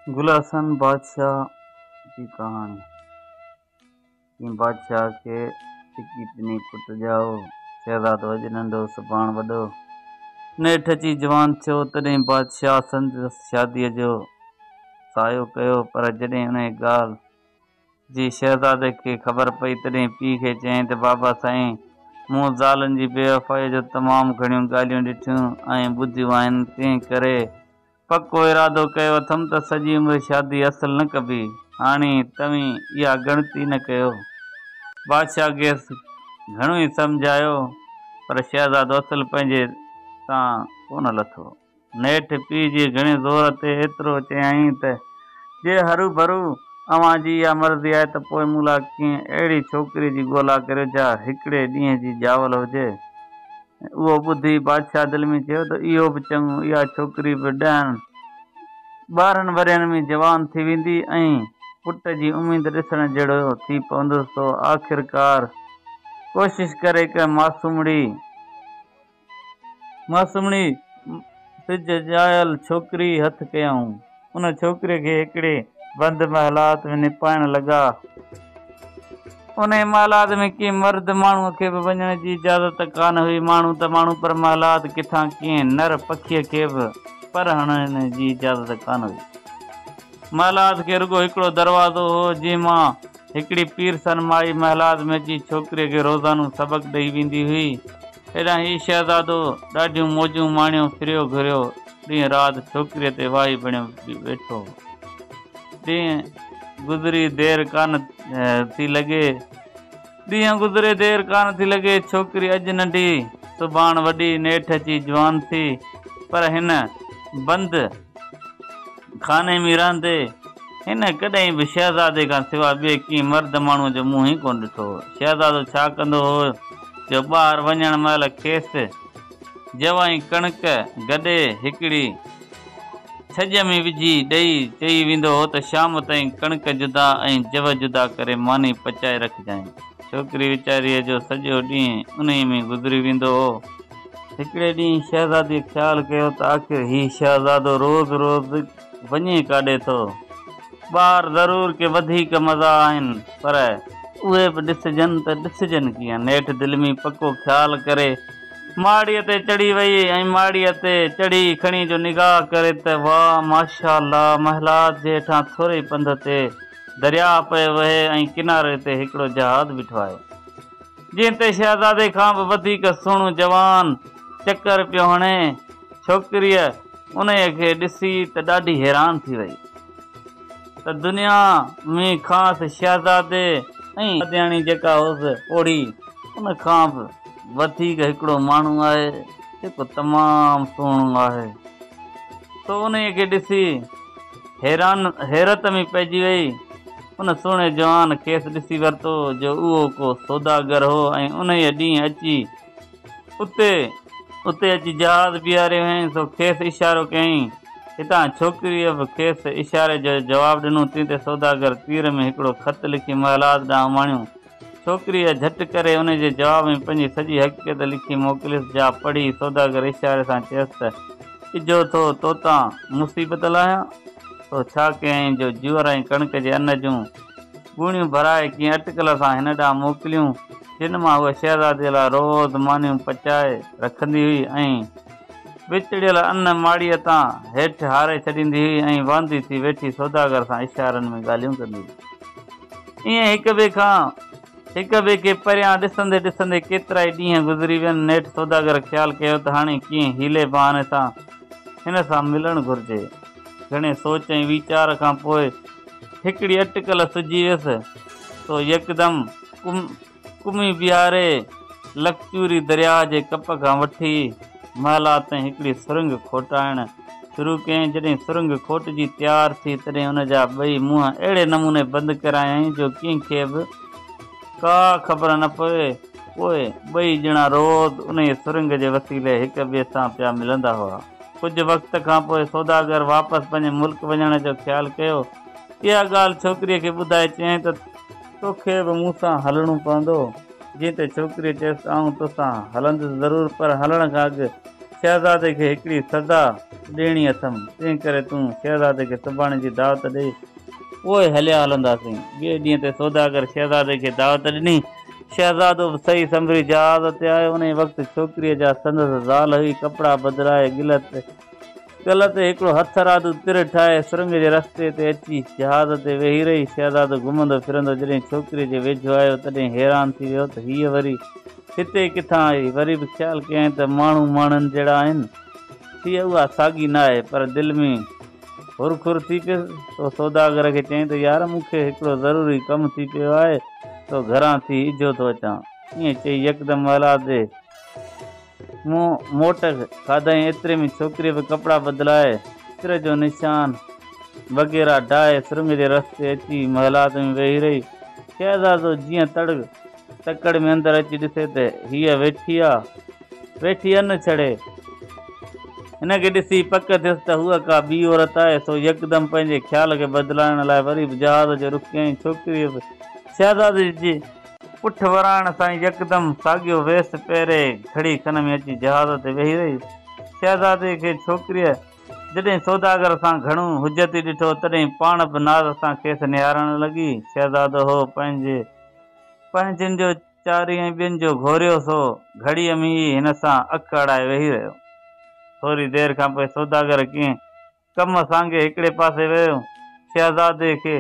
گل حسن بادشاهه جي ڪهاڻي. ڪنهن بادشاهه کي ٽڪي پني پٽ ڄائو. شهزادو اڄ ننڍو سڀاڻ وڏو. نيٺ اچي جوان ٿيو. تڏهن بادشاهه سندس شاديء جو سعيو ڪيو، پر جڏهن انهيء ڳالهه جي شهزادي کي خبر پئي، تڏهن پيء کي چيائين ته بابا سائين، مون زالن جي بيوفائيء جو تمام گهڻيون ڳالهيون ڏٺيون ۽ ٻڌيون آهن، تنهن ڪري پڪو ارادو ڪيو اٿم ته سڄي عمر شادي اصل نه ڪبي. هاڻي توهين اها ڳڻتي نه ڪيو. بادشاهه کيس گهڻو ئي سمجهايو، پر شهزادو اصل پنهنجي تان ڪونه لٿو. نيٺ پيء جي گهڻي زور تي ايترو چيائين ته جي هروڀرو اوهان جي اها مرضي آهي ته پوء مون لاء ڪنهن اهڙي ڇوڪريء جي ڳولا ڪريو جا هڪڙي ڏينهن جي ڄاول هجي. اهو ٻڌي بادشاهه دل ۾ چيو ته اهو به چڱو، اها ڇوڪري به ڏهن ٻارهن ورهين ۾ جوان ٿي ويندي ۽ پٽ جي اميد ڏسڻ جهڙو ٿي پوندس. سو آخرڪار ڪوشش ڪري ڪنهن ماسومڙي سج ڄايل ڇوڪري هٿ ڪيائون. ان ڇوڪريء کي هڪڙي بند محلات ۾ نپائڻ لڳا. انهيء محلات ۾ ڪنهن مرد ماڻهوء کي به وڃڻ جي اجازت ڪانه هئي. ماڻهو ته ماڻهو پر محلات ڪٿان ڪنهن نر پکيء کي به پر هڻڻ جي اجازت ڪانه هئي. محلات کي رڳو هڪڙو دروازو هو، جنهن مان هڪڙي پيرسن مائي محلات ۾ اچي ڇوڪريء کي روزانو سبق ڏئي ويندي هئي. هيڏانهن هي شهزادو ڏاڍيون موجون ماڻيو ڦريو گهريو، ڏينهن رات ڇوڪريء تي واهي بڻيو ويٺو هو. ڏينهن گذري دير ڪانه ٿي لڳي. ڏينهن گذري دير ڪانه ٿي لڳي. ڇوڪري اڄ ننڍي، سڀاڻ وڏي، نيٺ اچي جوان ٿي. پر هن بند خاني ۾ رهندي هن ڪڏهن به شهزادي کان سواء ٻئي ڪنهن مرد ماڻهوء جو منهن ئي ڪونه ڏٺو هو. شهزادو ڇا ڪندو هو جو ٻاهر وڃڻ مهل کيس جو ۽ ڪڻڪ گڏي هڪڙي ڇڄ ۾ وجهي ڏئي چئي ويندو هو ته شام تائين ڪڻڪ جدا ۽ جو جدا ڪري ماني پچائي رکجانء. ڇوڪري ويچاريء جو سڄو ڏينهن انهيء ۾ گذري ويندو هو. هڪڙي ڏينهن شهزاديء خيال ڪيو ته آخر هي شهزادو روز روز وڃي ڪاڏي ٿو؟ ٻاهر ضرور ڪي وڌيڪ مزا آهن، پر اهي به ڏسجن ته ڏسجن ڪيئن؟ نيٺ دل ۾ پڪو خيال ڪري ماڙيء تي چڙهي ويئي ۽ ماڙيء تي چڙهي کڻي جو نگاهه ڪري ته واهه ماشاء الله! محلات جي هيٺان ٿوري ئي پنڌ تي درياهه پيو وهي ۽ ڪناري تي هڪڙو جهاز بيٺو آهي، جنهن تي شهزادي کان به وڌيڪ سهڻو جوان چڪر پيو هڻي. ڇوڪريء انهيء کي ڏسي ته ڏاڍي حيران ٿي وئي ته دنيا ۾ کانئس شهزادي ۽ شهزادياڻي جيڪا هيس پوڙهي، ان کان به وڌيڪ هڪڙو ماڻهو آهي، جيڪو تمام سهڻو آهي. سو انهيء کي ڏسي حيران حيرت ۾ پئجي وئي. ان سهڻي جوان کيس ڏسي ورتو جو اهو ڪو سوداگر هو ۽ انهيء ڏينهن اچي اتي اتي اچي جهاز بيهاريو هئائين، سو کيس اشارو ڪيائين. هتان ڇوڪريء به کيس اشاري جو جواب ڏنو، تنهن تي سوداگر تير ۾ هڪڙو خط لکي محلات ڏانهن اماڻيو. ڇوڪريء جهٽ ڪري ان جي جواب ۾ پنهنجي سڄي حقيقت لکي موڪليس، جا پڙهي سوداگر اشاري سان چيس ته، اجهو ٿو توتان مصيبت لاهيان. سو ڇا ڪيائين جو جوئر ۽ ڪڻڪ جي ان جون ڳوڻيون ڀرائي ڪيئن اٽڪل سان هن ڏانهن موڪليون، جن مان هوء شهزاديء لاء روز مانيون پچائي رکندي هئي ۽ وچڙيل ان ماڙيء تان هيٺ هاري ڇڏيندي هئي ۽ واندي ٿي ويٺي سوداگر سان اشارن ۾ ڳالهيون ڪندي هئي. ائين هڪ ٻئي کان هڪ ٻئي کي پريان ڏسندي ڏسندي ڪيترائي ڏينهن گذري وين. نيٺ سوداگر خيال ڪيو ته هاڻي ڪنهن حيلي بهاني سان هن سان ملڻ گهرجي. گهڻي سوچ ۽ ويچار کان پوء هڪڙي اٽڪل سجهي ويس، سو يڪدم ڪمي بيهاري لڪچوري درياهه جي ڪپ کان وٺي محلات تائين هڪڙي سرنگهه کوٽائڻ شروع ڪيائين. جڏهن سرنگهه کوٽجي تيار ٿي، تڏهن ان جا ٻئي منهن اهڙي نموني بند ڪرايائين، جو ڪنهن کي به ڪا خبر نه پوي. پوء ٻئي ڄڻا روز انهيء سرنگهه جي وسيلي هڪ ٻئي سان پيا ملندا هئا. ڪجهه وقت کان پوء سوداگر واپس پنهنجي ملڪ وڃڻ جو خيال ڪيو. اها ڳالهه ڇوڪريء کي ٻڌائي چيائين ته توکي به مون سان هلڻو پوندو. جنهن تي ڇوڪريء چيس ته آئون توسان هلندس ضرور پر هلڻ کان اڳ شهزادي کي هڪڙي سزا ڏيڻي اٿم، تنهنڪري تون شهزادي کي سڀاڻي جي دعوت ڏي، پوء هليا هلنداسين. ٻئي ڏينهن تي سوداگر شهزادي کي دعوت ڏني. شهزادو به سهي سنڀري جهاز تي آيو. انهيء وقت ڇوڪريء جا سندس زال هئي، ڪپڙا بدلائي، ڳل تي هڪڙو هٿرادو تر ٺاهي، سرنگهه جي رستي تي اچي جهاز تي ويهي رهي. شهزادو گهمندو ڦرندو جڏهن ڇوڪريء جي ويجهو آيو، تڏهن حيران ٿي ويو ته هيء وري هتي ڪٿان آئي؟ وري به خيال ڪيائين ته ماڻهو ماڻهن جهڙا آهن، هيء اها ساڳي ناهي، پر دل ۾ هرکر ٿي پيس، سو سوداگر کي چيائين ته يار مون کي هڪڙو ضروري ڪم ٿي پيو آهي، سو گهران ٿي اجهو ٿو اچان. ائين چئي يڪدم محلات جي منهن موٽ کاڌائين. ايتري ۾ ڇوڪريء به ڪپڙا بدلائي، تر جو نشان وغيره ڊاهي، سرنگهه جي رستي اچي محلات ۾ ويهي رهي. شهزادو جيئن تڙ تڪڙ ۾ اندر اچي ڏسي ته هيء ويٺي آ، ويٺي ان ڇڙي. هن کي ڏسي پڪ ٿيس ته هوء ڪا ٻي عورت آهي، سو يڪدم پنهنجي خيال کي بدلائڻ لاء وري به جهاز جو رخ ڪيائين. ڇوڪريء به شهزادي جي پٺ ورائڻ سان ئي يڪدم ساڳيو ويس پهري گهڙي کن ۾ اچي جهاز تي ويهي رهي. شهزادي کي ڇوڪريء جڏهن سوداگر سان گهڻو حجتي ڏٺو، تڏهن پاڻ به ناز سان کيس نهارڻ لڳي. شهزادو هو پنهنجي پنهنجن جو چاري ۽ ٻين جو گهوريو سو گهڙيء ۾ ئي هن سان اک اڙائي ويهي رهيو. ٿوري دير کان پوء سوداگر ڪنهن ڪم سانگي هڪڙي پاسي ويو. شهزادي کي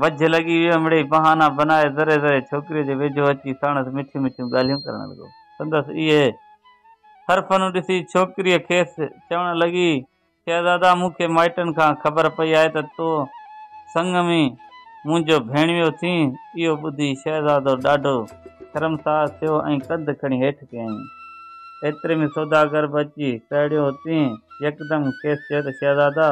وجهه لڳي ويو. مڙئي بهانا بنائي ذري ذري ڇوڪريء جي ويجهو اچي ساڻس مٺيون مٺيون ڳالهيون ڪرڻ لڳو. سندس اهي حرفنون ڏسي ڇوڪريء کيس چوڻ لڳي، شهزادا، مون کي مائٽن کان خبر پئي آهي ته تون سڱ ۾ منهنجو ڀيڻويو ٿين. اهو ٻڌي شهزادو ڏاڍو شرمسار ٿيو ۽ ڪنڌ کڻي هيٺ ڪيائين. ايتري ۾ سوداگر به اچي سهڙيو. تنهن يڪدم کيس چيو ته شهزادا!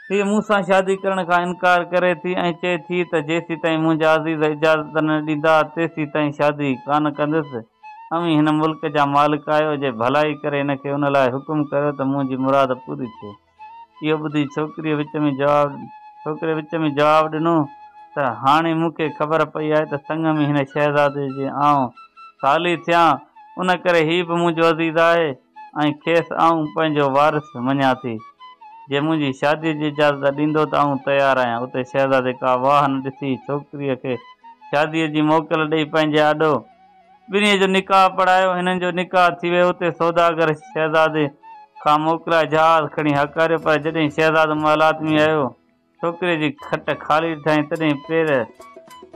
هيء مون سان شادي ڪرڻ کان انڪار ڪري ٿي ۽ چئي ٿي ته جيسيتائين منهنجا عزيز اجازت نه ڏيندا، تيسيتائين شادي ڪانه ڪندس. اوهين هن ملڪ جا مالڪ آهيو، جي ڀلائي ڪري هن کي ان لاء حڪم ڪريو ته منهنجي مراد پوري ٿئي. اهو ٻڌي ڇوڪريء وچ ۾ جواب ڇوڪري وچ ۾ جواب ڏنو ته هاڻي مون کي خبر پئي آهي ته سڱ ۾ هن شهزادي جي آئون سالي ٿيان، ان ڪري هي به منهنجو عزيز آهي ۽ کيس آئون پنهنجو وارث مڃان ٿي. جي منهنجي شاديء جي اجازت ڏيندو ته آئون تيار آهيان. اتي شهزادي ڪا واهه نه ڏسي ڇوڪريء کي شاديء جي موڪل ڏئي پنهنجي آڏو ٻنهي جو نڪاح پڙهايو. هنن جو نڪاح ٿي ويو. اتي سوداگر شهزادي کان موڪلائي جهاز کڻي هاڪاريو، پر جڏهن شهزادو محلات ۾ آيو، ڇوڪريء جي کٽ خالي ڏٺائين، تڏهن پير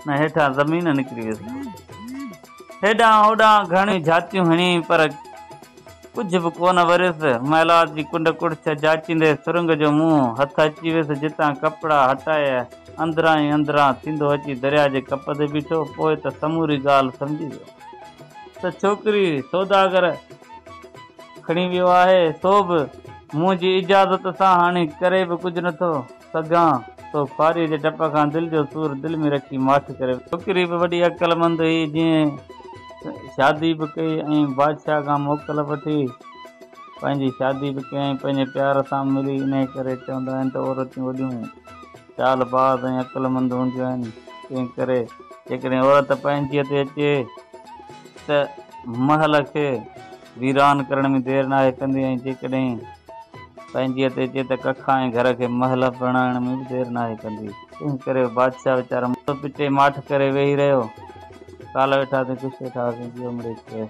نه هيٺان زمين نڪري ويس. هيڏانهن هوڏانهن گهڻيون جهاتيون هڻيائين، پر ڪجهه به ڪونه وريس. محلات جي ڪنڊ ڪڙڇ جاچيندي سرنگهه جو منهن هٿ اچي ويس، جتان ڪپڙا هٽائي اندران ئي اندران ٿيندو اچي درياء جي ڪپ تي بيٺو. پوء ته سموري ڳالهه سمجهي ويو ته ڇوڪري سوداگر کڻي ويو آهي، سو به منهنجي اجازت سان. هاڻي ڪري به ڪجهه نٿو سگهان، سو خواريء جي ڊپ کان دل جو سور دل ۾ رکي ماٺ ڪري ويٺو. ڇوڪري به وڏي عقلمند هئي، جنهن شادي به ڪئي ۽ بادشاهه کان موڪل وٺي پنهنجي شادي به ڪيائين، پنهنجي پيار سان ملي. انهيء ڪري چوندا آهن ته عورتون وڏيون چالباز ۽ عقلمند هونديون آهن، تنهن ڪري جيڪڏهن عورت پنهنجيء تي اچي ته محل کي ويران ڪرڻ ۾ دير ناهي ڪندي ۽ جيڪڏهن پنهنجيء تي اچي ته ڪکان ۽ گهر کي محل بڻائڻ ۾ به دير ناهي ڪندي. تنهن ڪري بادشاهه ويچارو منهن پٽي ماٺ ڪري ويهي رهيو. ڪالهه ويٺاسين خوش ويٺاسين جيئو مڙئي خير.